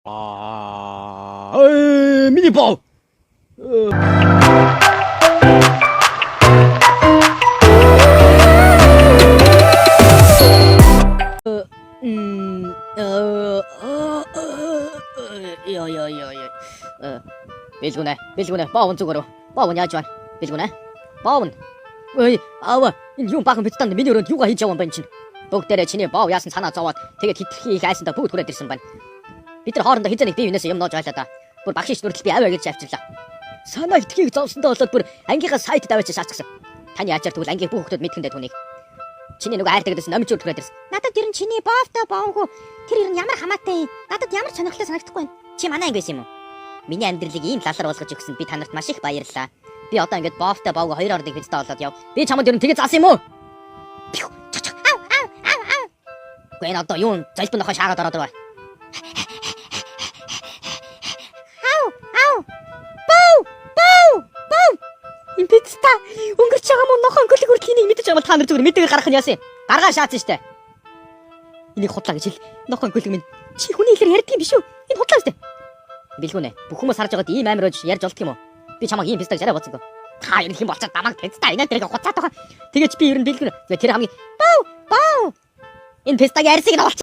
Аа, э, миний бов. Йоо ёо ёо ёо. Бэлгүнэ. Бэлгүнэ. Боовн зүгээр үү? Боовн яаж байна? Бэлгүнэ. Боовн. Ой, аава. Энэ юм бахан битанд миний өрөөнд юугаа хийж явсан бэ чинь? Бүгдээрээ чиний боов яасан санаа зовоод тэгээд хитрхи их айсандаа бүгд хүрээд ирсэн байна. Бид нар хоорондоо хизээ нэг бие биенээсээ юм ноож байлаа да. Бүр багш ич нүртэл би аваа гэж авчирлаа. Санаа хитрхийг зовсондоо болоод бүр ангийнхаа сайтд аваач шаацгсан. Таны ачаар тэгвэл ангийн бүх хүмүүс мэдхэндээ түүнийг. Чиний нөгөө хайртай гэдээс номч хүрээд ирсэн. Надад ер нь чиний боовтой боонгүй тэр ер нь ямар хамаатай юм. Надад ямар ч сонирхолтой санагдахгүй байна. Чи манай анги байсан юм уу? Миний амьдралыг ийм лалар болгож өгсөн би та нарт маш их баярлалаа. Би одоо ингэж боовтой боовго хоёр ордыг бидтэй болоод яв. Би чамд ер нь тэгээ заасан юм уу? Пью, ча ча. Ав ав ав ав. Үгүй энэ одоо юу золбон нохоо шаагаад ороод ирвэ. Ав ав. Боо боо боо. Энэ пицца өнгөрч байгаа мөн нохоо көлөг хүртэл энийг мэдэж байгаа бол та нар зүгээр мэдээгээр гаргах нь яасан юм? Гаргаа шаацсан штэ. Энийг худлаа гэж хэл. Нохоо көлөг минь чи хүний хэлээр ярьдаг юм биш үү? Энэ худлаа штэ. Бэлгүүнэ. Бүх хүмүүс харж байгаад ийм амар өж ярьж болдго юм уу? Би чамайг ийм пицца гэж арай бодсонгүй. Та ер нь хэн болчиход намайг пицца энэ тэрэг хуцаад байгаа. Тэгэж би ер нь бэлгүүнэ. Тэр хамгийн Боо боо. энэ пистагийн арсыг нь олч.